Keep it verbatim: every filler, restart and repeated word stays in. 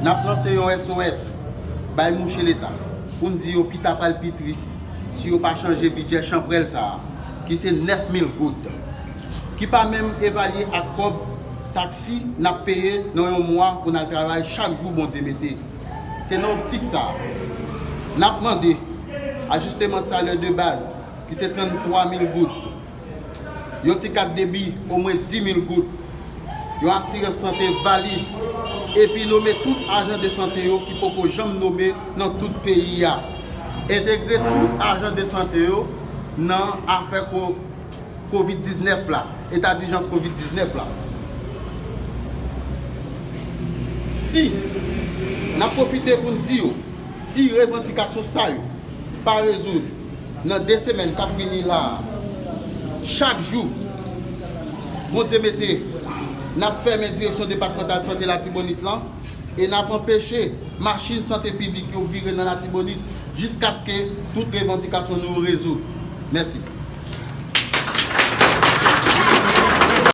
N ap lanse yon S O S bay mouche Leta pou n di yo pita pral pi tris si yo pa chanje bidjè chanpwèl sa a, ki se nèf mil goud, ki pa menm evalye ak kòb taksi n ap peye nan yon mwa pou n al travay chak jou Bondye mete. Se nan optik sa a, n ap mande ajisteman de salè de baz, ki se tranntwa mil goud, yon ti kat debi omwen dis mil goud, yon asirans sante valid, epi nome tout ajan de sante yo ki poko janm nome nan tout peyi a. Entegre tout ajan de sante yo nan afè ko-, kovid diznèf la, eta dijans kovid diznèf la. Si, n ap pwofite pou n di yo, si revandikasyon sa yo pa rezoud nan de semèn k ap vini la a, chak jou Bondye mete, n ap fèmen direksyon depatmantal sante Latibonit lan e n ap anpeche machin sante piblik yo vire nan Latibonit jiskaske tout revandikasyon nou yo rezoud. Mèsi.